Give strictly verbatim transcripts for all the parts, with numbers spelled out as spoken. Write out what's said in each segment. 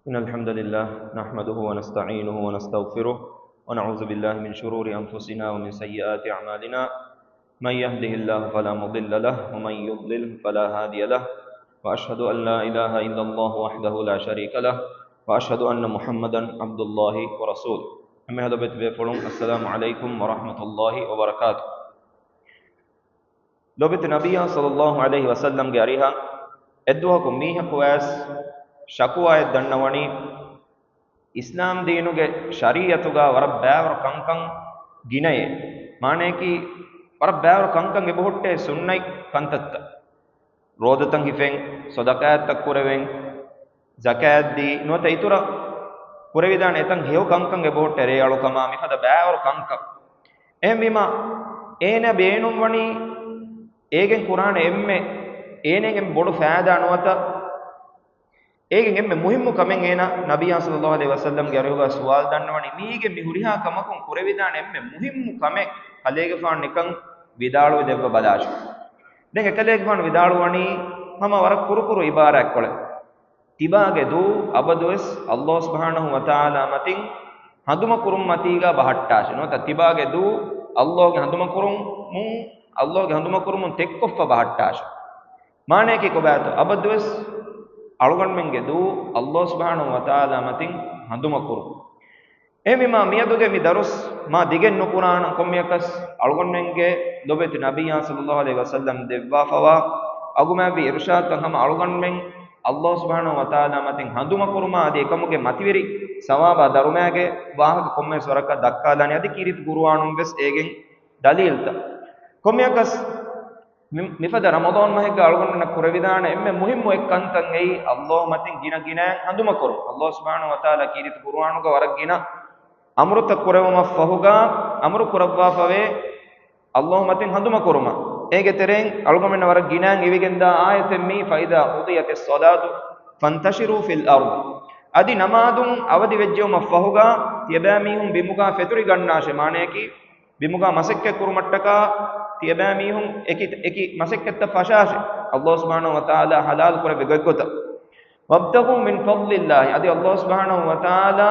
إن الحمد لله نحمده ونستعينه ونستغفره، ونعوذ بالله من شرور أنفسنا ومن سيئات أعمالنا. من يهده الله فلا مضل له، ومن يضلل فلا هادي له، وأشهد أن لا إله إلا الله وحده لا شريك له، وأشهد أن محمدا عبد الله ورسوله. އެންމެހަ ލޮބުވެތި ބޭފުޅުން، السلام عليكم ورحمة الله وبركاته. ލޮބުވެތި ނަބިއްޔާ ޞައްލައްލާހު ޢަލައިހި ވަސައްލަމްގެ އަރިހަށް އެއްދުވަހަކު މީހަކު ވެސް ޝަކުވާއެއް ދަންނަވަނީ، އިސްލާމް ދީނުގެ ޝަރީޢަތުގަ ވަރަށް ބައިވަރު ކަންކަން ގިނައޭ. މާނަޔަކީ، ވަރަށް ބައިވަރު ކަންކަން އެބަހުއްޓޭ ސުންނަތް ކަންތައްތައް. ރޯދަތައް ހިފެން، ޞަދަޤާތްތައް ކުރެވެން، ޒަކާތް ދީ، ނުވަތަ އިތުރަށް ކުރެވިދާނެ އެތައް ހެޔޮ ކަންކަން އެބަހުއްޓޭ، ރޭއަޅުކަމާ މިފަދަ ބައިވަރު ކަންކަން. އެހެންވީމަ، އޭނަ ބޭނުންވަނީ އޭގެން ކުރާނެ އެންމެ، އޭނައިން އެންމެ ބޮޑު ފައިދާ ނުވަތަ އޭގެން އެންމެ މުހިއްމު ކަމެއް އޭނަ ނަބިއްޔާ ޞައްލައްލާހު ޢަލައިހި ވަސައްލަމްގެ އަރިހުގަ ސުވާލު ދަންނަވަނީ، މީގެ މި ހުރިހާ ކަމަކުން ކުރެވިދާނެ އެންމެ މުހިއްމު ކަމެއް ކަލޭގެފާނު ނިކަން ވިދާޅުވެ ދެއްވަ ބަލާށި. ދެން އެކަލޭގެފާނު ވިދާޅުވަނީ ހަމަ ވަރަށް ކުރުކުރު އިބާރާތްކޮޅެއް. ތިބާގެ ދޫ އަބަދުވެސް އައްލާހު ސުބްޙާނަހު ވަތަޢާލާ މަތިން ހަނދުމަކުރުން މަތީގަ ބަހައްޓާށި. ނުވަތަ ތިބާގެ ދޫ އައްލާހުގެ ހަނދުމަކުރުމުން، އައްލާހުގެ ހަނދުމަކުރުމުން ތެއްކޮށްފަ ބަހައްޓާށި. މާނަޔަކީ ކޮބާތޯ؟ އަބަދުވެސް އަޅުގަނޑުމެންގެ ދޫ އައްލާހު ސުބްޙާނަހު ވަތަޢާލާ މަތިން ހަނދުމަކުރުން. އެހެންވީމާ މިއަދުގެ މި ދަރުސް މާ ދިގެއް ނުކުރާނަން، ކޮންމެއަކަސް އަޅުގަނޑުމެންގެ ލޮބުވެތި ނަބިއްޔާ ޞައްލައްލާހު ޢަލައިހި ވަސައްލަމް ދެއްވާފަވާ އަގުމާވި އިރުޝާދުތައް ހަމަ އަޅުގަނޑުމެން އައްލާހު ސުބްޙާނަހު ވަތަޢާލާ މަތިން ހަނދުމަކުރުމާ އަދި އެކަމުގެ މަތިވެރި ސަވާބާ ދަރުމައިގެ ވާހަކަ ކޮންމެވެސް ވަރަކަށް ދައްކާލާނެ. އަދި ކީރިތި ޤުރުއާނުން ވެސް އޭގެން ދަލީލްތައް. ކޮންމެއަކަސް މި-، މިފަދަ ރަމަޟާން މަހެއްގަ އަޅުގަނޑުމެންނަށް ކުރެވިދާނެ އެންމެ މުހިއްމު އެއް ކަންތައް އެއީ، އައްލާހު މަތިން ގިނަ ގިނައިން ހަނދުމަކުރުން. އައްލާހު ސުބްޙާނަހު ވަތަޢާލާ ކީރިތި ޤުރުއާނުގަ ވަރަށް ގިނަ އަމުރުތައް ކުރެވުމަށްފަހުގަ އަމުރު ކުރައްވާފަވޭ އައްލާހު މަތިން ހަނދުމަކުރުމަށް. އޭގެ ތެރެއިން އަޅުގަނޑުމެންނަށް ވަރަށް ގިނައިން އިވިގެންދާ އާޔަތެއް މީ، فإذا قضيت الصلاة فانتشروا في الأرض. އަދި ނަމާދުން އަވަދި ވެއްޖެއުމަށްފަހުގަ ތިޔަބައިމީހުން ބިމުގަ ފެތުރިގަންނާށޭ. މާނަޔަކީ، ބިމުގަ މަސައްކަތް ކުރުމަށްޓަކާ ތިޔަބައިމީހުން އެކި، އެކި މަސައްކަތްތައް ފަށާށޭ، އައްލާހު ސުބްޙާނަހު ވަތަޢާލާ ޙަލާލު ކުރެއްވި ގޮތްގޮތަށް. وابتغوا من فضل الله، އަދި އައްލާހު ސުބްޙާނަހު ވަތަޢާލާ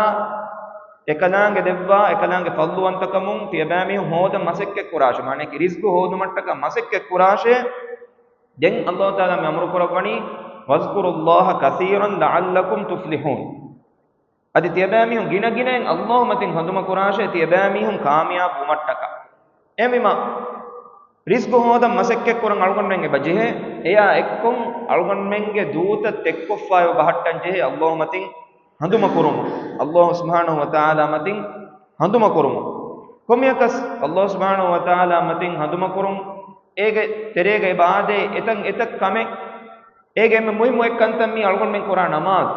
އެކަލާނގެ ދެއްވާ އެކަލާނގެ ފަޟްލުވަންތަކަމުން ތިޔަބައިމީހުން ހޯދަން މަސައްކަތް ކުރާށޭ. މާނަޔަކީ، ރިޒްޤު ހޯދުމަށްޓަކާ މަސައްކަތް ކުރާށޭ. ދެން އައްލާހު ތަޢާލާ މި އަމުރު ކުރައްވަނީ، واذكروا الله كثيرا لعلكم تفلحون. އަދި ތިޔަބައިމީހުން ގިނަ ގިނައިން އައްލާހު މަތިން ހަނދުމަ ކުރާށޭ، ތިޔަބައިމީހުން ކާމިޔާބު ވުމަށްޓަކާ. އެހެންވީމާ، ރިޒްޤު ހޯދަން މަސައްކަތް ކުރަން އަޅުގަނޑުމެން އެބަ ޖެހޭ. އެޔާ އެއްކޮށް އަޅުގަނޑުމެންގެ ދޫތައް ތެއްކޮށްފައި ބަހައްޓަން ޖެހޭ އައްލާހު މަތިން ހަނދުމަ ކުރުމުން، އައްލާހު ސުބްޙާނަހު ވަތަޢާލާ މަތިން ހަނދުމަ ކުރުމުން. ކޮންމެއަކަސް އައްލާހު ސުބްޙާނަހު ވަތަޢާލާ މަތިން ހަނދުމަ ކުރުން އޭގެ ތެރޭގަ އެބަ އާދޭ އެތަން އެތައް ކަމެއް. އޭގެ އެންމެ މުހިއްމު އެއް ކަންތައް މީ އަޅުގަނޑުމެން ކުރާ ނަމާދު.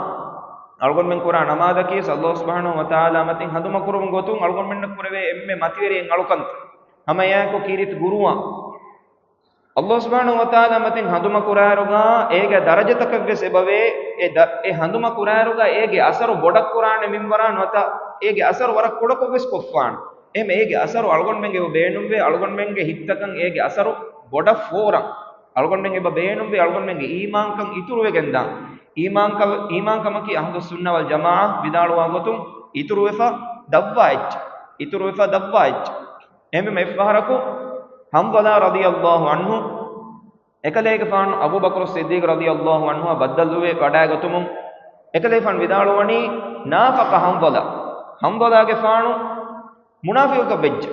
އަޅުގަނޑުމެން ކުރާ ނަމާދަކީ އައްލާހު ސުބްޙާނަހު ވަތަޢާލާ މަތިން ހަނދުމަ ކުރުމުގެ ގޮތުން އަޅުގަނޑުމެންނަށް ކުރެވޭ އެންމެ މަތިވެރި އެއް އަޅުކަންތައް. ހަމަ އެއާއެކު ކީރިތި ޤުރުއާން. އައްލާހު ސުބްޙާނަހު ވަތަޢާލާ މަތިން ހަނދުމަ ކުރާއިރުގަ އޭގެ ދަރަޖަތަކެއް ވެސް އެބަވޭ. އެ ދަ-، އެ ހަނދުމަ ކުރާއިރުގަ އޭގެ އަސަރު ބޮޑަށް ކުރާނެ މިންވަރާ ނުވަތަ އޭގެ އަސަރު ވަރަށް ކުޑަކޮށް ވެސް ކޮށްފާނެ. އެހެން އޭގެ އަސަރު އަޅުގަނޑުމެންގެ އެބަ ބޭނުންވޭ، އަޅުގަނޑުމެންގެ ހިތްތަކަށް އޭގެ އަސަރު ބޮޑަށް ފޯރަން. އަޅުގަނޑުމެން އެބަ ބޭނުންވޭ އަޅުގަނޑުމެންގެ އީމާންކަން އިތުރުވެގެންދާން. އީމާންކަ-، އީމާންކަމަކީ އަހްލުއްސުންނަ ވަލްޖަމާޢާ ވިދާޅުވާ ގޮތުން އިތުރުވެފަ ދަށްވާ އެއްޗެއް. އިތުރުވެފަ ދަށްވާ އެއްޗެއް. އެހެންވީމަ އެއްފަހަރަކު ޙަންޒަލާ ރަޟިޔައްލާހު ޢަންހު އެކަލޭގެފާނު އަބޫބަކުރު ޞިއްދީޤު ރަޟިޔައްލާހު ޢަންހުއާ ބައްދަލުވެ ވަޑައިގަތުމުން އެކަލޭގެފާނު ވިދާޅުވަނީ، ނާފަޤަ ޙަންޒަލާ. ޙަންޒަލާގެފާނު މުނާފިޤަކަށް ވެއްޖެ.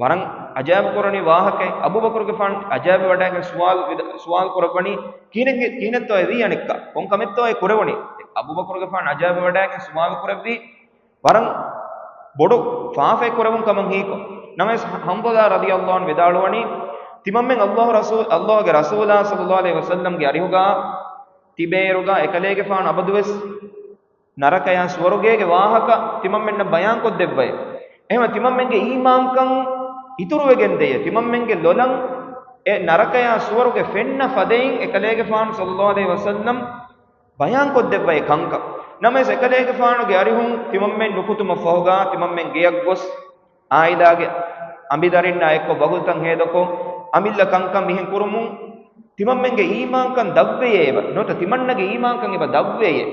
ވަރަށް ޢަޖާއިބު ކުރަނިވި ވާހަކައެއް. އަބޫބަކުރުގެފާނު ޢަޖާއިބު ވަޑައިގެން ސުވާލު ވިދ-، ސުވާލު ކުރައްވަނީ، ކިހިނެއްގެ-، ކިހިނެއްތޯ އެ ވީ އަނެއްކާ؟ ކޮން ކަމެއްތޯ އެ ކުރެވުނީ؟ އަބޫބަކުރުގެފާނު ޢަޖާއިބު ވަޑައިގެން ސުވާލު ކުރެއްވީ، ވަރަށް ބޮޑު ފާފައެއް ކުރެވުން ކަމަށް ހީކޮށް. ނަމަވެސް ޙަންޒަލާ ރަޟިޔައްލާހު ޢަންހު ވިދާޅުވަނީ، ތިމަންމެން އައްލާހު ރަސޫލް، އައްލާހުގެ ރަސޫލާ ޞައްލައްލާހު ޢަލައިހި ވަސައްލަމްގެ އަރިހުގަ ތިބޭއިރުގަ އެކަލޭގެފާނު އަބަދުވެސް ނަރަކަޔާ ސުވަރުގޭގެ ވާހަކަ ތިމަންމެންނަށް ބަޔާންކޮށްދެއްވައޭ. އެހެންވެ ތިމަންމެންގެ އީމާންކަން އިތުރުވެގެންދޭ. ތިމަންމެންގެ ލޮލަށް އެ ނަރަކަޔާ ސުވަރުގެ ފެންނަ ފަދައިން އެކަލޭގެފާނު ޞައްލައްލާހު ޢަލައިހި ވަސައްލަމް ބަޔާންކޮށްދެއްވައޭ ކަންކަން. ނަމަވެސް އެކަލޭގެފާނުގެ އަރިހުން ތިމަންމެން ނުކުތުމަށްފަހުގަ ތިމަންމެން ގެޔަށްގޮސް، އާއިލާގެ އަނބިދަރިންނާ އެއްކޮށް ވަގުތުތައް ހޭދަކޮށް، އަމިއްލަ ކަންކަން މިހެން ކުރުމުން ތިމަންމެންގެ އީމާންކަން ދަށްވެޔޭ އެބަ، ނުވަތަ ތިމަންނަގެ އީމާންކަން އެބަ ދަށްވެޔޭ.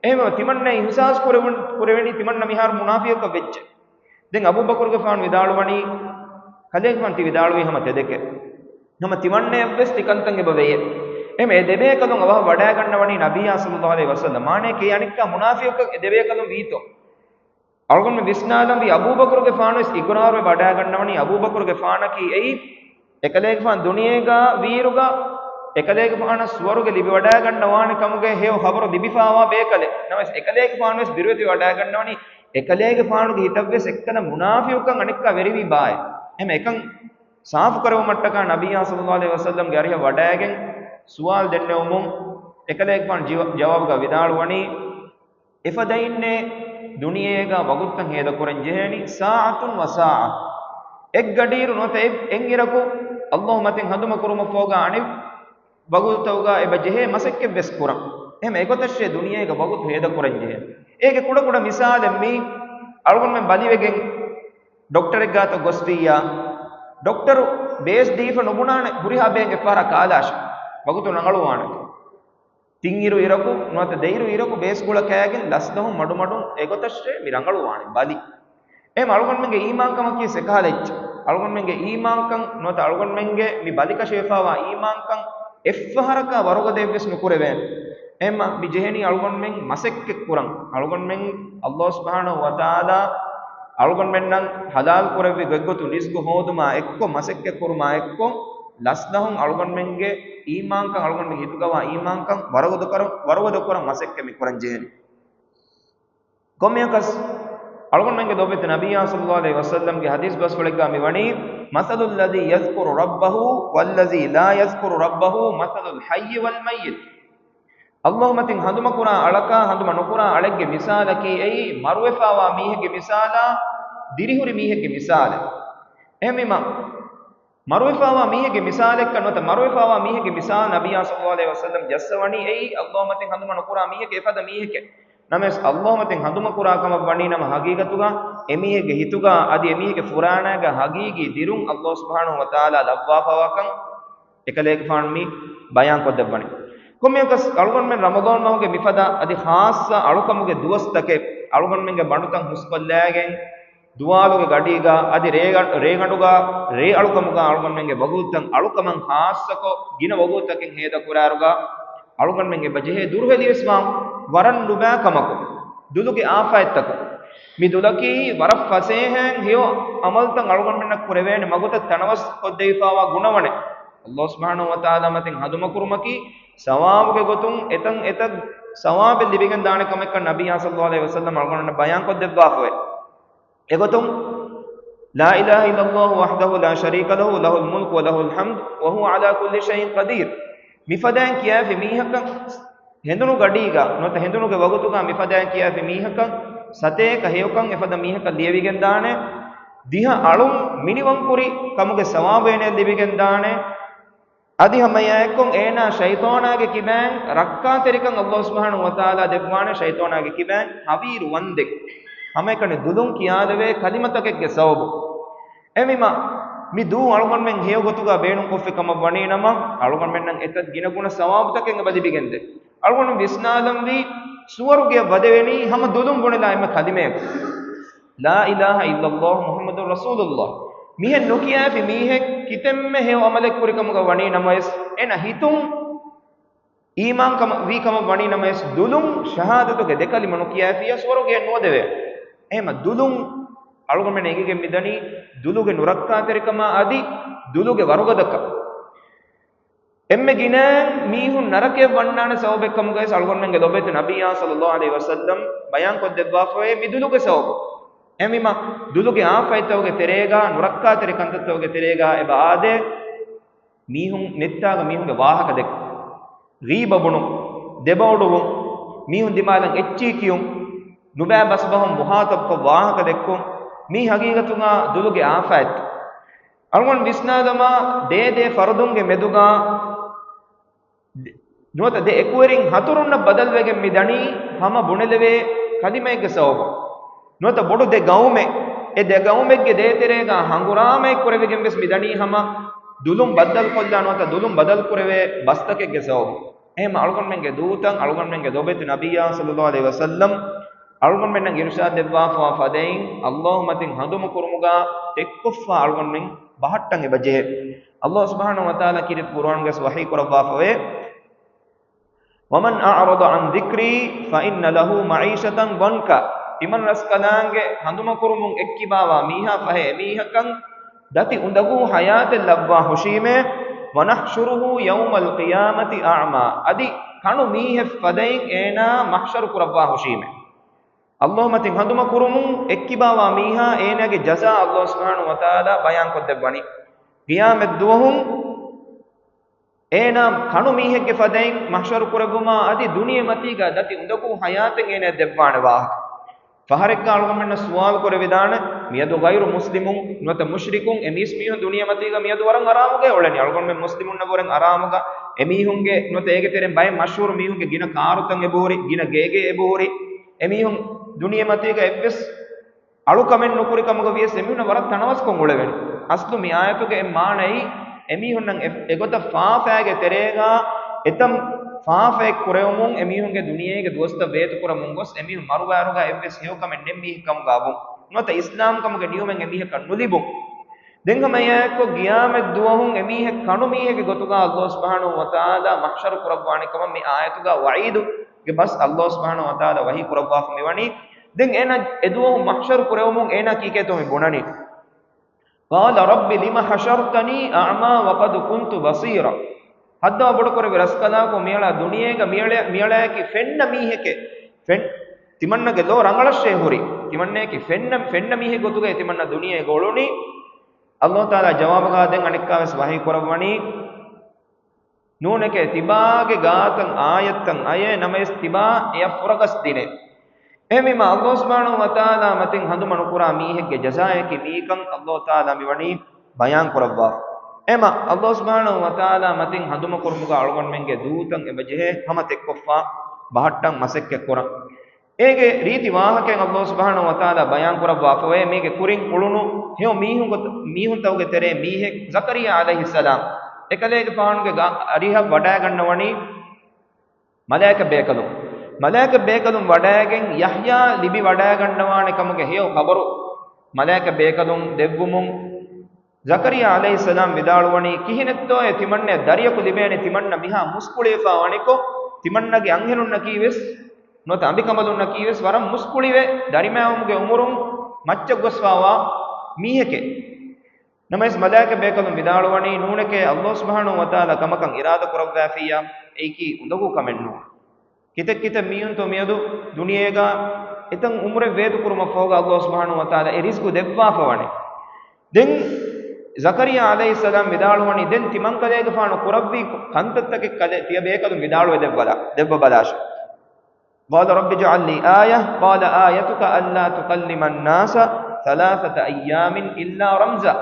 އެހެންވީމަ ތިމަންނަ އިހުސާސް ކުރެވުން-، ކުރެވެނީ ތިމަންނަ މިހާރު މުނާފިޤަކަށް ވެއްޖެ. ދެން އަބޫބަކުރުގެފާނު ވިދާޅުވަނީ، ކަލޭގެފާނު ތި ވިދާޅުވީ ހަމަ ތެދެކޭ. ހަމަ ތިމަންނަޔަށްވެސް ތިކަންތައް އެބަ ވެޔޭ. އެހެން އެ ދެބޭކަލުން އަވަހަށް ވަޑައިގަންނަވަނީ ނަބިއްޔާ ޞައްލައްލާހު ޢަލައިހި ވަސައްލަމް. މާނައަކީ އަނެއްކާ މުނާފިޤަކަށް އެ ދެބޭކަލުން ވީތޯ؟ އަޅުގަނޑުމެން ވިސްނާލަންވީ އަބޫބަކުރުގެފާނުވެސް އިޤްރާރުވެ ވަޑައިގަންނަވަނީ އަބޫބަކުރުގެފާނަކީ އެއީ އެކަލޭގެފާނު ދުނިޔޭގަ ވީއިރުގަ އެކަލޭގެފާނަށް ސުވަރުގެ ލިބިވަޑައިގަންނަވާނެ ކަމުގެ ހެޔޮ ޚަބަރު ލިބިފާވާ ބޭކަލެއް. ނަމަވެސް އެކަލޭގެފާނުވެސް ބިރުވެތި ވަޑައިގަންނަވަނީ އެކަލޭގެފާނުގެ ހިތަށްވެސް އެއްކަލަ މުނާފިޤުކަން އަނެއްކާ ވެރިވީ ބާއޭ. އެހެން އެކަން ސާފުކުރެވުމަށްޓަކާ ނަބިއްޔާ ޞައްލައްލާހު ޢަލައިހި ވަސައްލަމްގެ އަރިހަށް ވަޑައިގެން ސުވާލު ދެންނެވުމުން އެކަލޭގެފާނު ޖިވަ-، ޖަވާބުގަ ވިދާޅުވަނީ، އެފަދައިންނޭ ދުނިޔޭގަ ވަގުތުތައް ހޭދަކުރަން ޖެހޭނީ ސާޢަތުން ވަސާޢަ. އެއްގަޑިއިރު ނުވަތަ އެއް، އެއްއިރަކު އައްލާހު މަތިން ހަނދުމަކުރުމަށްފަހުގަ އަނެއް ވަގުތުތަކުގަ އެބަ ޖެހޭ މަސައްކަތްވެސް ކުރަން. އެހެން އެގޮތަށްށޭ ދުނިޔޭގަ ވަގުތު ހޭދަކުރަން ޖެހޭ. އޭގެ ކުޑަކުޑަ މިސާލެއް މީ އަޅުގަނޑުމެން ބަލިވެގެން ޑޮކްޓަރެއް ގާތަށް ގޮސްފިއްޔާ، ޑޮކްޓަރު ބޭސް ދީފަ ނުބުނާނެ ހުރިހާ ބޭން އެއްފަހަރާ ކާލާށި ވަގުތު ރަނގަޅުވާނެ. ތިންއިރު އިރަކު ނުވަތަ ދެއިރު އިރަކު ބޭސް ގުޅަ ކައިގެން ލަސްލަހުން މަޑުމަޑުން އެގޮތަށްށޭ މި ރަނގަޅުވާނެ ބަލި. އެހެން އަޅުގަނޑުމެންގެ އީމާންކަމަކީ ސެކަހަލަ އެއްޗެއް. އަޅުގަނޑުމެންގެ އީމާންކަން ނުވަތަ އަޅުގަނޑުމެންގެ މި ބަލިކަށިވެފާވާ އީމާންކަން އެއްފަހަރަކާ ވަރުގަދައެއްވެސް ނުކުރެވޭނެ. އެހެންމަ މި ޖެހެނީ އަޅުގަނޑުމެން މަސައްކަތްކުރަން. އަޅުގަނޑުމެން އައްލާހު ސުބްޙާނަހު ވަތަޢާލާ އަޅުގަނޑުމެންނަށް ޙަލާލް ކުރެއްވި ގޮތްގޮތުން ރިޒްޤު ހޯދުމާ އެއްކޮށް، މަސައްކަތްކުރުމާ އެއްކޮށް، ލަސްލަހުން އަޅުގަނޑުމެންގެ އީމާންކަން، އަޅުގަނޑުމެންގެ ހިތުގަވާ އީމާންކަން ވަރުގަދަކުރަން، ވަރުގަދަކުރަން މަސައްކަތް މި ކުރަން ޖެހެނީ. ކޮންމެއަކަސް އަޅުގަނޑުމެންގެ ލޯބިވެތި ނަބިއްޔާ ޞައްލައްލާހު ޢަލައިހި ވަސައްލަމްގެ ޙަދީޘް ބަސްފުޅެއްގަ މިވަނީ، "مثل الذي يذكر ربه والذي لا يذكر ربه مثل الحي والميت." އައްލާހު މަތިން ހަނދުމަކުރާ އަޅަކާ ހަނދުމަ ނުކުރާ އަޅެއްގެ މިސާލަކީ އެއީ މަރުވެފާވާ މީހެއްގެ މިސާލާ ދިރިހުރި މީހެއްގެ މިސާލެއް. އެހެންވީމަ، މަރުވެފާވާ މީހެއްގެ މިސާލެއްކަން ނުވަތަ މަރުވެފާވާ މީހެއްގެ މިސާލު ނަބިއްޔާ ޞައްލައްލާހު ޢަލައިހި ވަސައްލަމް ޖައްސަވަނީ އެއީ އައްލާހު މަތިން ހަނދުމަ ނުކުރާ މީހެއްގެ އެފަދަ މީހެކޭ. ނަމަވެސް އައްލާހު މަތިން ހަނދުމަކުރާ ކަމަށް ވަނީ ނަމަ ހަގީގަތުގަ އެމީހެއްގެ ހިތުގަ އަދި އެމީހެއްގެ ފުރާނައިގަ ހަގީގީ ދިރުން އައްލާހު ސުބްޙާނަހު ވަތަޢާލާ ލައްވާފަވާކަން އެކަލޭގެފާނު މި ބަޔާންކޮށްދެއްވަނީ. ކޮންމެއަކަސް އަޅުގަނޑުމެން ރަމަޟާން މަހުގެ މިފަދަ އަދި ޚާއްޞަ އަޅުކަމުގެ ދުވަސްތަކެއް އަޅުގަނޑުމެންގެ ބަނޑުތައް ހުސްކޮށްލައިގެން، ދުވާލުގެ ގަޑީގަ އަދި ރޭގަ-، ރޭގަނޑުގަ ރޭއަޅުކަމުގަ އަޅުގަނޑުމެންގެ ވަގުތުތައް އަޅުކަމަށް ޚާއްޞަކޮށް ގިނަ ވަގުތުތަކެއް ހޭދަކުރާއިރުގަ އަޅުގަނޑުމެން އެބަޖެހޭ ދުރުހެލިވެސް ވާން ވަރަށް ނުބައި ކަމަކު، ދުލުގެ އާފާތްތަކު. މި ދުލަކީ ވަރަށް ފަސޭހައިން ހެޔޮ އަމަލުތައް އަޅުގަނޑުމެންނަށް ކުރެވޭނެ މަގުތައް ތަނަވަސް ކޮށްދެވިފާވާ ގުނަވަނެއް. އައްލާހު ސުބްޙާނަހު ވަތަޢާލާ މަތިން ހަނދުމަކުރުމަކީ ސަވާބުގެ ގޮތުން އެތަން އެތައް ސަވާބެއް ލިބިގެން ދާނެ ކަމެއްކަން ނަބިއްޔާ ޞައްލައްލާހު ޢަލައިހި ވަސައްލަމް އަޅުގަނޑުމެންނަށް ބަޔާންކޮށްދެއްވާފަވޭ. އެގޮތުން، "لا إله إلا الله وحده لا شريك له، له الملك وله الحمد وهو على كل شيء قدير." މިފަދައިން ކިޔާފި މީހަކަށް ހެނދުނު ގަޑީގަ ނުވަތަ ހެނދުނުގެ ވަގުތުގަ މިފަދައިން ކިޔާފި މީހަކަށް ސަތޭކަ ހެޔޮކަން އެފަދަ މީހަކަށް ލިޔެވިގެން ދާނެ. ދިހަ އަޅުން މިނިވަންކުރި ކަމުގެ ސަވާބު އޭނައަށް ލިބިގެން ދާނެ. އަދި ހަމައެއާއެއްކޮށް އޭނާ ޝައިޠާނާގެ ކިބައިން ރައްކާތެރިކަން އައްލާހު ސުބްޙާނަހު ވަތަޢާލާ ދެއްވާނެ ޝައިޠާނާގެ ކިބައިން ހަވީރު ވަންދެން. ހަމައެކަނި ދުލުން ކިޔާލެވޭ ކަލިމަތަކެއްގެ ސަބަބުން. އެހެންވީމަ، މި ދުވަހު އަޅުގަނޑުމެން ހެޔޮ ގޮތުގަ ބޭނުންކޮށްފި ކަމަށް ވަނީ ނަމަ، އަޅުގަނޑުމެންނަށް އެތައް ގިނަގުނަ ސަވާބުތަކެއް އެބަ ލިބިގެންދޭ. އަޅުގަނޑު ވިސްނާލަންވީ، ސުވަރުގެއަށް ވަދެވެނީ ހަމަ ދުލުން ބުނެލާ އެންމެ ކަލިމައަކު، "لا إله إلا الله محمد رسول الله." މިހެން ނުކިޔާފި މީހެއް ކިތަންމެ ހެޔޮ އަމަލެއް ކުރި ކަމުގަ ވަނީ ނަމަވެސް، އޭނަ ހިތުން އީމާން ކަމަށް ވީ ކަމަށް ވަނީ ނަމަވެސް، ދުލުން ޝަހާދަތުގެ ދެ ކަލިމަ ނުކިޔާފިއްޔާ ސުވަރުގެއަށް ނުވަދެވޭ. އެހެމަ ދުލުން އަޅުގަނޑުމެން އެނގިގެން މިދަނީ ދުލުގެ ނުރައްކާތެރިކަމާ އަދި ދުލުގެ ވަރުގަދަކަން. އެންމެ ގިނައިން މީހުން ނަރަކަޔަށް ވަންނާނެ ސަބަބެއް ކަމުގައި އަޅުގަނޑުމެންގެ ލޯބިވެތި ނަބިއްޔާ ޞައްލައްލާހު ޢަލައިހި ވަސައްލަމް ބަޔާންކޮށްދެއްވާފައި މި ދުލުގެ ސަބަބު. އެހެންވީމަ، ދުލުގެ އާފަތްތަކުގެ ތެރޭގަ، ނުރައްކާތެރި ކަންތައްތަކުގެ ތެރޭގަ އެބަ އާދޭ، މީހުން ނެތްތާގަ މީހުންގެ ވާހަކަ ދެއްކުން، ޣީބަ ބުނުން، ދެބައުޑުވުން، މީހުން ދިމާލަށް އެއްޗިހި ކިޔުން، ނުބައި ބަސްބަހުން މުހާތަބްކޮށް ވާހަކަ ދެއްކުން، މީ ހަގީގަތުގަ ދުލުގެ އާފަތް. އަޅުގަނޑު ވިސްނާލަމާ، ދޭ ދޭ ފަރުދުންގެ މެދުގަ ނުވަތަ ދެ އެކުވެރިން ހަތުރުންނަށް ބަދަލުވެގެން މި ދަނީ ހަމަ ބުނެލެވޭ ކަލިމައެއްގެ ސަބަބުން. ނުވަތަ ބޮޑު ދެ ގައުމެއް، އެ ދެ ގައުމެއްގެ ދޭތެރޭގަ ހަނގުރާމައެއް ކުރެވިގެން ވެސް މި ދަނީ ހަމަ ދުލުން ބައްދަލުކޮށްލާ ނުވަތަ ދުލުން ބަދަލުކުރެވޭ ބަސްތަކެއްގެ ސަބަބުން. އެހެންމަ އަޅުގަނޑުމެންގެ ދޫތައް، އަޅުގަނޑުމެންގެ ލޯބިވެތި ނަބިއްޔާ ޞައްލައްލާހު ޢަލައިހި ވަސައްލަމް އަޅުގަނޑުމެންނަށް އިރުޝާދު ދެއްވާފަވާ ފަދައިން، އައްލާހު މަތިން ހަނދުމަކުރުމުގަ ޓެއްކޮށްފަ އަޅުގަނޑުމެން ބަހައްޓަން އެބަޖެހޭ. އައްލާހު ސުބްޙާނަހު ވަތަޢާލާ ކީރިތި ޤުރުއާނުގައި ވަޙީ ކުރައްވާފަވޭ، وَمَنْ أَعْرَضَ عَنْ ذِكْرِي فَإِنَّ لَهُ مَعِيشَةً ضَنْكًا. ތިމަން ރަސްކަލާނގެ ހަނދުމަކުރުމުން އެއްކިބާވާ މީހާ ފަހެ އެމީހަކަށް ދަތި އުނދަގޫ ޙަޔާތެއް ލައްވާ ހުށީމޭ. وَنَحْشُرُهُ يَوْمَ الْقِيَامَةِ أَعْمَى. އަދި ކަނު މީހެއް ފަދައިން އޭނާ މަޙްޝަރު ކުރައްވާ ހުށީމޭ. އައްލާހު މަތިން ހަނދުމަކުރުމުން އެއްކިބާވާ މީހާ އޭނާގެ ޖަޒާ އައްލާހު ސުބްޙާނަހު ވަތަޢާލާ ބަޔާންކޮށްދެއްވަނީ. ޤިޔާމަތް ދުވަހުން އޭނާ ކަނު މީހެއްގެ ފަދައިން މަޙްޝަރު ކުރެއްވުމާ އަދި ދުނިޔެމަތީގަ ދަތި އުނދަގޫ ޙަޔާތެއް އޭނާ ދެއްވާނެ ވާހަކަ. ފަހަރެއްގަ އަޅުގަނޑުމެންނަށް ސުވާލު ކުރެވިދާނެ، މިއަދު ޣައިރު މުސްލިމުން ނުވަތަ މުޝްރިކުން އެ މީސް މީހުން ދުނިޔެމަތީގަ މިއަދު ވަރަށް އަރާމުގައި އުޅެނީ. އަޅުގަނޑުމެން މުސްލިމުންނަށް ވުރެން އަރާމުގަ އެމީހުންގެ ނުވަތަ އޭގެ ތެރެއިން ބައެއް މަޝްހޫރު މީހުންގެ ގިނަ ކާރުތައް އެބަހުރި، ގިނަ ގޭގެ އެބަހުރި. އެމީހުން ދުނިޔެމަތީގަ އެއްވެސް އަޅުކަމެއް ނުކުރި ކަމުގަ ވިޔަސް އެމީހުންނަށް ވަރަށް ތަނަވަސްކޮށް އުޅެވެނީ. އަސްލު މި އާޔަތުގެ އެއް މާނައީ، އެމީހުންނަށް އެ، އެގޮތަށް ފާފައިގެ ތެރޭގަ އެތަން ފާފައެއް ކުރެވުމުން އެމީހުންގެ ދުނިޔޭގެ ދުވަސްތައް ވޭތުކުރަމުން ގޮސް އެމީހުން މަރުވާއިރުގަ އެއްވެސް ހެޔޮކަމެއް ނެތް މީހެއް ކަމުގަ ވުން. ނުވަތަ އިސްލާމް ކަމުގެ ނިޔުމެއް އެމީހަކަށް ނުލިބުން. ދެން ހަމަ އެއާއެއްކޮށް ގިޔާމަތް ދުވަހުން އެމީހެއް ކަނު މީހެއްގެ ގޮތުގަ އައްލާހު ސުބްޙާނަހު ވަތަޢާލާ މަޙްޝަރު ކުރައްވާނެ ކަމަށް މި އާޔަތުގަ ވަޢީދުގެ ބަސް އައްލާހު ސުބްޙާނަހު ވަތަޢާލާ ވަޙީ ކުރައްވާފަ މިވަނީ. ދެން އޭނަ އެދުވަހު މަޙްޝަރު ކުރެވުމުން އޭނަ ކީކޭތޯ މި ބުނަނީ؟ قَالَ رَبِّ لِمَ حَشَرْتَنِي أَعْمَىٰ وَقَدْ كُنْتُ بَصِيرًا. ހައްދަވާ ބޮޑުކުރެއްވި ރަސްކަލާކޯ، މިއަޅާ ދުނިޔޭގަ މިއަޅެ، މިއަޅާއަކީ ފެންނަ މީހެކޭ. ފެން، ތިމަންނަގެ ލޯ ރަނގަޅަށޭ ހުރި. ތިމަންނައަކީ ފެންނަ، ފެންނަ މީހެއް ގޮތުގައި ތިމަންނަ ދުނިޔޭގަ އުޅުނީ. އައްލާހު ތަޢާލާ ޖަވާބުގަ ދެން އަނެއްކާވެސް ވަޙީ ކުރައްވަނީ، ނޫނެކޭ، ތިބާގެ ގާތަށް އާޔަތްތައް އައޭ ނަމަވެސް ތިބާ އެޔަށް ފުރަގަސް ދިނޭ. އެހެންވީމާ، އައްލާހު ސުބްޙާނަހު ވަތަޢާލާ މަތިން ހަނދުމަ ނުކުރާ މީހެއްގެ ޖަޒާއަކީ މިއީކަން އައްލާހު ތަޢާލާ މިވަނީ ބަޔާން ކުރައްވާފަ. އެމަ، އައްލާހު ސުބްޙާނަހު ވަތަޢާލާ މަތިން ހަނދުމަ ކުރުމުގަ އަޅުގަނޑުމެންގެ ދޫތައް އެބަޖެހޭ ހަމަ ތެއްކޮށްފަ ބަހައްޓަން މަސައްކަތް ކުރަން. އޭގެ ރީތި ވާހަކައެއް އައްލާހު ސުބްޙާނަހު ވަތަޢާލާ ބަޔާން ކުރައްވާފަވޭ. މީގެ ކުރިން އުޅުނު ހެޔޮ މީހުން ގޮތަ-، މީހުންތަކުގެ ތެރޭ މީހެއް ޒަކަރިއްޔާ ޢަލައިހިއްސަލާމް އެކަލޭގެފާނުގެ ގަ-، އަރިހަށް ވަޑައިގަންނަވަނީ މަލާއިކަ ބޭކަލުން. މަލާއިކަ ބޭކަލުން ވަޑައިގެން ޔަޙްޔާ ލިބި ވަޑައިގަންނަވާނެ ކަމުގެ ހެޔޮ ޚަބަރު މަލާއިކަ ބޭކަލުން ދެއްވުމުން، ޒަކަރިއްޔާ ޢަލައިހިއްސަލާމް ވިދާޅުވަނީ، ކިހިނެއްތޯއޭ ތިމަންނަޔަށް ދަރިޔަކު ލިބޭނީ؟ ތިމަންނަ މިހާ މުސްކުޅިވެފާ ވަނިކޮށް، ތިމަންނަގެ އަންހެނުންނަކީވެސް، ނުވަތަ އަނބިކަނބަލުންނަކީވެސް ވަރަށް މުސްކުޅިވެ، ދަރިމައިވުމުގެ އުމުރުން މައްޗަށް ގޮސްފާވާ މީހެކޭ. ނަމަވެސް މަލާއިކަ ބޭކަލުން ވިދާޅުވަނީ، ނޫނެކޭ، އައްލާހު ސުބްޙާނަހު ވަތަޢާލާ ކަމަކަށް އިރާދަ ކުރައްވާފިއްޔާ، އެއީކީ އުނދަގޫ ކަމެއް ނޫން. ކިތައް ކިތައް މީހުންތޯ މިއަދު ދުނިޔޭގަ އެތަން އުމުރެއް ވޭތުކުރުމަށްފަހުގަ އައްލާހު ސުބްޙާނަހު ވަތަޢާލާ އެ ރިޒްޤު ދެއްވާފަ ވަނީ. ދެން ޒަކަރިއްޔާ ޢަލައިހިއްސަލާމް ވިދާޅުވަނީ، ދެން ތިމަންކަލޭގެފާނު ކުރައްވި ކަންތައްތަކެއް ކަލޭ ތިޔަ ބޭކަލުން ވިދާޅުވެ ދެއްވަލާ، ދެއްވަބަލާށޭ. قَالَ رَبِّ اجْعَل لِّي آيَةً، قَالَ آيَتُكَ أَلَّا تُكَلِّمَ النَّاسَ ثَلَاثَةَ أَيَّامٍ إِلَّا رَمْزًا.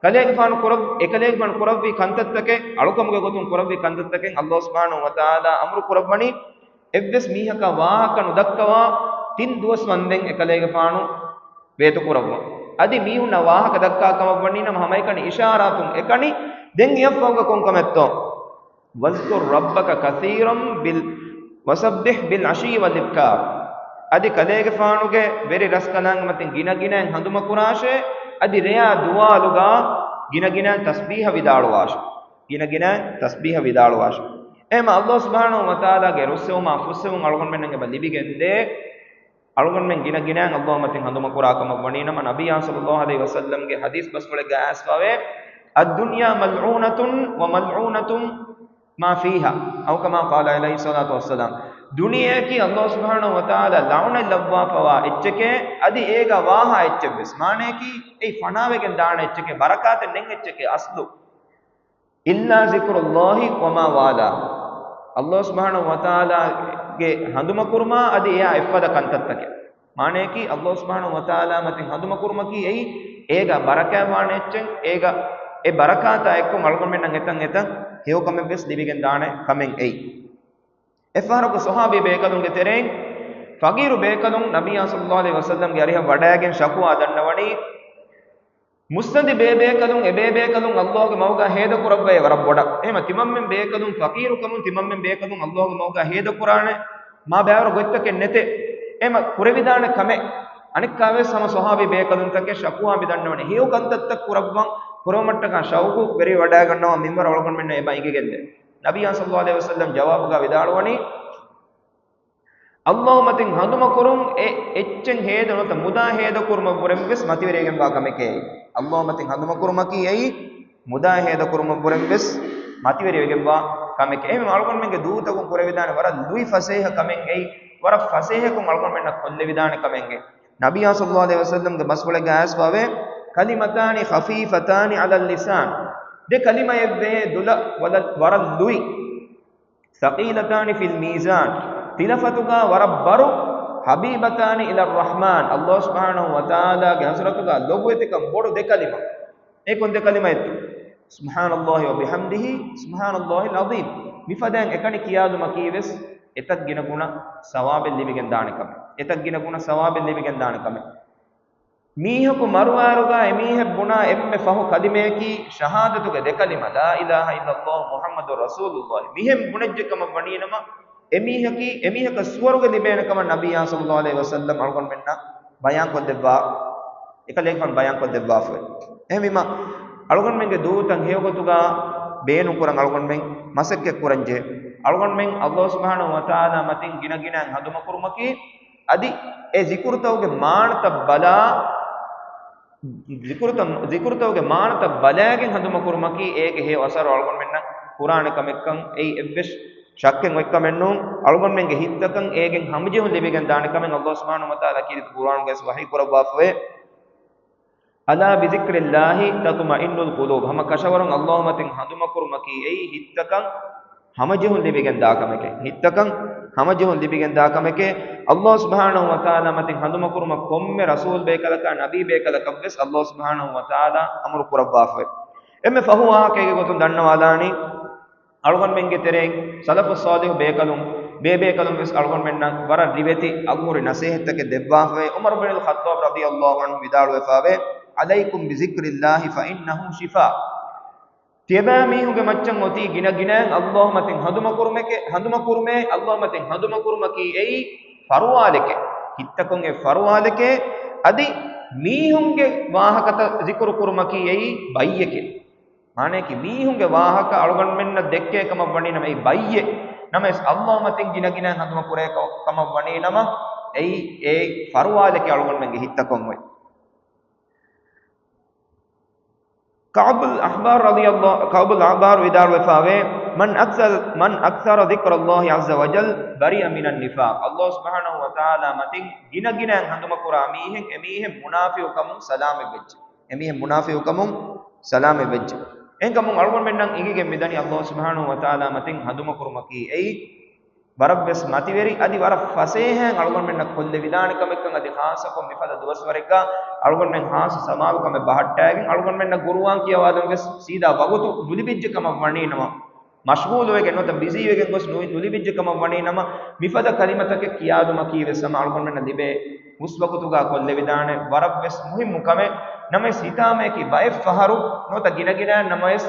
ކަލޭގެފާނު ކުރައް-، އެކަލޭގެފާނު ކުރައްވި ކަންތައްތަކެއް، އަޅުކަމުގެ ގޮތުން ކުރައްވި ކަންތައްތަކެއް، އައްލާހު ސުބްޙާނަހު ވަތަޢާލާ އަމުރު ކުރައްވަނީ، އެއްވެސް މީހަކަށް ވާހަކަ ނުދައްކަވާ ތިން ދުވަސް ވަންދެން އެކަލޭގެފާނު ވޭތުކުރައްވަން. އަދި މީހުންނަށް ވާހަކަ ދައްކާ ކަމަށް ވަނީ ނަމަ ހަމައެކަނި އިޝާރާތުން އެކަނި. ދެން އެއަށްފަހުގަ ކޮންކަމެއްތޯ؟ وَاذْكُر رَّبَّكَ كَثِيرًا بِالْ، وَسَبِّحْ بِالْعَشِيِّ وَالْإِبْكَارِ. އަދި ކަލޭގެފާނުގެ ވެރި ރަސްކަލާނގެ މަތިން ގިނަގިނައިން ހަނދުމަކުރާށޭ، އަދި ރެޔާ ދުވާލުގަ ގިނަގިނައިން ތަސްބީޙަ ވިދާޅުވާށޭ. ގިނަގިނައިން ތަސްބީޙަ ވިދާޅުވާށޭ. އެހެންމަ އައްލާހު ސުބްޙާނަހު ވަތަޢާލާގެ ރުއްސެވުމާ ފުއްސެވުން އަޅުގަނޑުމެންނަށް އެބަ ލިބިގެންދޭ. އަޅުގަނޑުމެން ގިނަ ގިނައިން އައްލާހު މަތިން ހަނދުމަކުރާ ކަމަށް ވަނީ ނަމަ، ނަބިއްޔާ ޞައްލައްލާހު ޢަލައިހި ވަސައްލަމްގެ ޙަދީޘް ބަސްފުޅެއްގައި އައިސްފަވޭ، الدنيا ملعونة وملعون ما فيها، أو كما قال عليه الصلاة والسلام. ދުނިޔެއަކީ އައްލާހު ސުބްޙާނަހު ވަތަޢާލާ ލަޢުނަތް ލައްވާފަވާ އެއްޗެކޭ، އަދި އޭގަ ވާހާ އެއްޗެއްވެސް. މާނަޔަކީ އެއީ ފަނާވެގެން ދާނެ އެއްޗެކޭ، ބަރަކާތެއް ނެތް އެއްޗެކޭ އަސްލު. إِلَّا ذِكْرُ اللَّهِ وَمَا وَالَاهُ. އައްލާހު ސުބްޙާނަހު ވަތަޢާލާގެ ހަނދުމަކުރުމާ އަދި އެއާ އެއްފަދަ ކަންތައްތަކެއް. މާނަޔަކީ، އައްލާހު ސުބްޙާނަހު ވަތަޢާލާ މަތިން ހަނދުމަކުރުމަކީ އެއީ، އޭގަ ބަރަކާތްވާނެ އެއްޗެއް، އޭގަ އެ ބަރަކާތާ އެއްކޮށް އަޅުގަނޑުމެންނަށް އެތަން އެތަން ހެޔޮކަމެއްވެސް ލިބިގެން ދާނެ ކަމެއް އެއީ. އެއްފަހަރަކު ޞަޙާބީ ބޭކަލުންގެ ތެރެއިން ފަގީރު ބޭކަލުން ނަބިއްޔާ ޞައްލައްލާހު ޢަލައިހި ވަސައްލަމްގެ އަރިހަށް ވަޑައިގެން ޝަކުވާ ދަންނަވަނީ، މުއްސަނދި ބޭބޭކަލުން، އެބޭބޭކަލުން ﷲގެ މަގުގަ ހޭދަކުރައްވައޭ ވަރަށް ބޮޑަށް. އެހެމަ ތިމަންމެން ބޭކަލުން ފަޤީރުކަމުން ތިމަންމެން ބޭކަލުން ﷲގެ މަގުގަ ހޭދަކުރާނެ މާ ބައިވަރު ގޮތްތަކެއް ނެތޭ. އެހެމަ ކުރެވިދާނެ ކަމެއް. އަނެއްކާވެސް ހަމަ ޞަޙާބީ ބޭކަލުންތަކެއް ޝަކުވާ މި ދަންނަވަނީ. ހެޔޮ ކަންތައްތައް ކުރައްވަން، ކުރެވުމަށްޓަކާ ޝައުޤު ވެރިވަޑައިގަންނަވާ މިންވަރަށް އަޅުގަނޑުމެންނަށް އެބަ އިނގިގެންދޭ. ނަބިއްޔާ ޞައްލައްލާހު ޢަލައިހި ވަސައްލަމް ޖަވާބުގަ ވިދާޅުވަނީ، ﷲ މަތިން ހަނދުމަކުރުން އެ އެއްޗެއް ހޭދަ ނުވަތަ މުދާ ހޭދަކުރުމަށްވުރެން ވެސް މަތިވެރިވެގެންވާ ކަމެކޭ. ﷲ މަތިން ހަނދުމަކުރުމަކީ އެއީ މުދާ ހޭދަކުރުމަށްވުރެން ވެސް މަތިވެރިވެގެންވާ ކަމެކޭ. އެހެން އަޅުގަނޑުމެންގެ ދޫތަކުން ކުރެވިދާނެ ވަރަށް ލުއި ފަސޭހަ ކަމެއް އެއީ. ވަރަށް ފަސޭހަކޮށް އަޅުގަނޑުމެންނަށް ކޮށްލެވިދާނެ ކަމެއް އެއީ. ނަބިއްޔާ ޞައްލައްލާހު ޢަލައިހި ވަސައްލަމްގެ ބަސްފުޅެއްގަ އައިސްފަވޭ، كلمتان خفيفتان على اللسان. ދެ ކަލިމައެއްވޭ ދުލަ ވަލަ-، ވަރަށް ލުއި. ثقيلتان في الميزان، ތިލަފަތުގަ ވަރަށް ބަރު. حبيبتان إلى الرحمن، ﷲ ސުބްޙާނަހޫ ވަތަޢާލާގެ ޙަޟްރަތުގަ ލޮބުވެތިކަން ބޮޑު ދެ ކަލިމަ. އެ ކޮން ދެ ކަލިމައެއްތޯ؟ سبحان الله وبحمده، سبحان الله العظيم. މިފަދައިން އެކަނި ކިޔާލުމަކީ ވެސް އެތައް ގިނަ ގުނަ ސަވާބެއް ލިބިގެން ދާނެ ކަމެއް. އެތައް ގިނަ ގުނަ ސަވާބެއް ލިބިގެން ދާނެ ކަމެއް. މީހަކު މަރުވާއިރުގަ އެމީހެއް ބުނާ އެންމެ ފަހު ކަލިމަޔަކީ ޝަހާދަތުގެ ދެ ކަލިމަ، لا إله إلا الله محمد رسول الله. މިހެން ބުނެއްޖެ ކަމަށް ވަނީނަމަ، އެމީހަކީ، އެމީހަކަށް ސުވަރުގެ ލިބޭނެ ކަމަށް ނަބިއްޔާ ޞައްލައްލާހު ޢަލައިހި ވަސައްލަމް އަޅުގަނޑުމެންނަށް ބަޔާންކޮށްދެއްވާ، އެކަލޭގެފާނު ބަޔާންކޮށްދެއްވާފައި. އެހެންވީމަ، އަޅުގަނޑުމެންގެ ދޫތައް ހެޔޮގޮތުގަ ބޭނުންކުރަން އަޅުގަނޑުމެން މަސައްކަތްކުރަންޖެހޭ. އަޅުގަނޑުމެން ﷲ ސުބްޙާނަހޫ ވަތަޢާލާ މަތިން ގިނަގިނައިން ހަނދުމަކުރުމަކީ، އަދި އެ ޒިކުރުތަކުގެ މާނަތައް ބަލާ، ޒިކުރުތައް، ޒިކުރުތަކުގެ މާނަތައް ބަލައިގެން ހަނދުމަކުރުމަކީ އޭގެ ހެޔޮ އަސަރު އަޅުގަނޑުމެންނަށް ކުރާނެ ކަމެއްކަން އެއީ އެއްވެސް ޝައްކެއް އޮތްކަމެއްނޫން. އަޅުގަނޑުމެންގެ ހިތްތަކަށް އޭގެން ހަމަޖެހުން ލިބިގެން ދާނެ ކަމެއް ﷲ ސުބްޙާނަހޫ ވަތަޢާލާ ކީރިތި ޤުރުއާނުގައި ވަޙީ ކުރައްވާފަވޭ. ألا بذكر الله تطمئن القلوب. ހަމަ ކަށަވަރުން ﷲ މަތިން ހަނދުމަކުރުމަކީ އެއީ ހިތްތަކަށް ހަމަޖެހުން ލިބިގެން ދާ ކަމެކޭ. ހިތްތަކަށް ހަމަޖެހުން ލިބިގެން ދާ ކަމެކޭ. ﷲ ސުބްޙާނަހޫ ވަތަޢާލާ މަތިން ހަނދުމަކުރުމަށް ކޮންމެ ރަސޫލް ބޭކަލަކާ، ނަބީ ބޭކަލަކަށްވެސް ﷲ ސުބްޙާނަހޫ ވަތަޢާލާ އަމުރު ކުރައްވާފައި. އެންމެ ފަހު ވާހަކައިގެ ގޮތުން ދަންނަވާލާނީ، އަޅުގަނޑުމެންގެ ތެރެއިން ސަލަފުއް ޞާލިޙު ބޭކަލުން، ބޭބޭކަލުން ވެސް އަޅުގަނޑުމެންނަށް ވަރަށް ރިވެތި އަގުހުރި ނަސޭހަތްތަކެއް ދެއްވާފައި. ޢުމަރު ބިނުލް ޚައްޠާބް ރަޟިޔަﷲ ޢަންހު ވިދާޅުވެފަވޭ، عليكم بذكر الله فإنه شفاء. ތިޔަބައިމީހުންގެ މައްޗަށް އޮތީ ގިނަގިނައިން ﷲ މަތިން ހަނދުމަކުރުމެކޭ، ހަނދުމަކުރުމޭ، ﷲ މަތިން ހަނދުމަކުރުމަކީ އެއީ ފަރުވާލެކޭ. ހިތްތަކުން އެ ފަރުވާލެކޭ. އަދި މީހުންގެ ވާހަކަތައް ޒިކުރު ކުރުމަކީ އެއީ ބައްޔެކޭ. މާނަޔަކީ، މީހުންގެ ވާހަކަ އަޅުގަނޑުމެންނަށް ދެއްކޭ ކަމަށް ވަނީ ނަމަ، އެއީ ބައްޔެއް. ނަމަވެސް، ﷲ މަތިން ގިނަގިނައިން ހަނދުމަކުރޭ ކަ-، ކަމަށް ވަނީ ނަމަ، އެއީ އެ ފަރުވާލެކޭ އަޅުގަނޑުމެންގެ ހިތްތަކުން އޮތް. ކަޢުބުލް އަޙްބާރު ރަޟިޔަﷲ، ކަޢުބުލް އަޙްބާރު ވިދާޅުވެފަވޭ، من أكثر، من أكثر ذكر الله عز وجل برئ من النفاق. ﷲ ސުބްޙާނަހޫ ވަތަޢާލާ މަތިން ގިނަގިނައިން ހަނދުމަކުރާ މީހެއް، އެމީހެއް މުނާފިޤުކަމުން ސަލާމަތްވެއްޖެ. އެމީހެއް މުނާފިޤުކަމުން ސަލާމަތްވެއްޖެ. އެހެންކަމުން އަޅުގަނޑުމެންނަށް އިނގިގެން މިދަނީ ﷲ ސުބްޙާނަހޫ ވަތަޢާލާ މަތިން ހަނދުމަކުރުމަކީ އެއީ ވަރަށްވެސް މަތިވެރި، އަދި ވަރަށް ފަސޭހައިން އަޅުގަނޑުމެންނަށް ކޮށްލެވިދާނެ ކަމެއްކަން، އަދި ޚާއްޞަކޮށް މިފަދަ ދުވަސްވަރެއްގަ އަޅުގަނޑުމެން ޚާއްޞަ ސަމާލުކަމެއް ބަހައްޓައިގެން އަޅުގަނޑުމެންނަށް ޤުރުއާން ކިޔަވާލަން ވެސް ސީދާ ވަގުތު ނުލިބިއްޖެ ކަމަށް ވަނީ ނަމަ، މަޝްޣޫލުވެގެން ނުވަތަ ބިޒީވެގެން ގޮސް ނު-، ނުލިބިއްޖެ ކަމަށް ވަނީ ނަމަ، މިފަދަ ކަލިމަތަކެއް ކިޔާލުމަކީ ވެސް ހަމަ އަޅުގަނޑުމެންނަށް ލިބޭ ހުސްވަގުތުގަ ކޮށްލެވިދާނެ ވަރަށްވެސް މުހިއްމު ކަމެއް. ނަމަވެސް ހިތާމައަކީ ބައެއް ފަހަރު ނުވަތަ ގިނަގިނައިން ނަމަވެސް،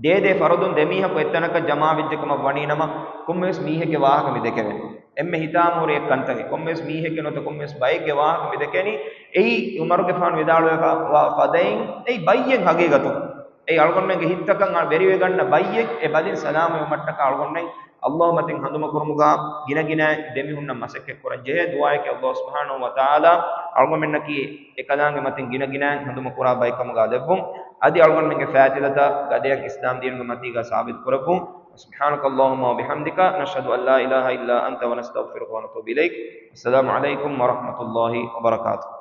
ދޭދޭ ފަރުދުން ދެމީހަކު އެއްތަނަކަށް ޖަމާވެއްޖެ ކަމަށް ވަނީ ނަމަ، ކޮންމެވެސް މީހެއްގެ ވާހަކަ މި ދެކެވޭނެ. އެންމެ ހިތާމަހުރި އެއް ކަންތަކެއް. ކޮންމެވެސް މީހެއްގެ ނުވަތަ ކޮންމެވެސް ބައެއްގެ ވާހަކަ މި ދެކެނީ. އެއީ ޢުމަރުގެފާނު ވިދާޅުވެފަ ވާ ފަދައިން، އެއީ ބައްޔެއް ހަގީގަތުގަ. އެއީ އަޅުގަނޑުމެންގެ ހިތްތަކަށް ވެރިވެގަންނަ ބައްޔެއް. އެ ބަލިން ސަލާމަތްވުމަށްޓަކާ އަޅުގަނޑުމެން ﷲ މަތިން ހަނދުމަކުރުމުގަ ގިނަގިނައިން ދެމިހުންނަ މަސައްކަތް ކުރަން ޖެހޭ. ދުޢާއެކޭ ﷲ ސުބްޙާނަހޫ ވަތަޢާލާ އަޅުގަނޑުމެންނަކީ އެކަލާނގެ މަތިން ގިނަގިނައިން ހަނދުމަކުރާ ބައެއްކަމުގަ ލެއްވުން. އަދި އަޅުގަނޑުމެންގެ ފައިތިލަތައް ގަދަޔަށް އިސްލާމް ދީނުގެ މަތީގަ ސާބިތު ކުރައްވުން. سبحانك اللهم وبحمدك، نشهد أن لا إله إلا أنت، ونستغفرك ونتوب إليك. السلام عليكم ورحمة الله وبركاته.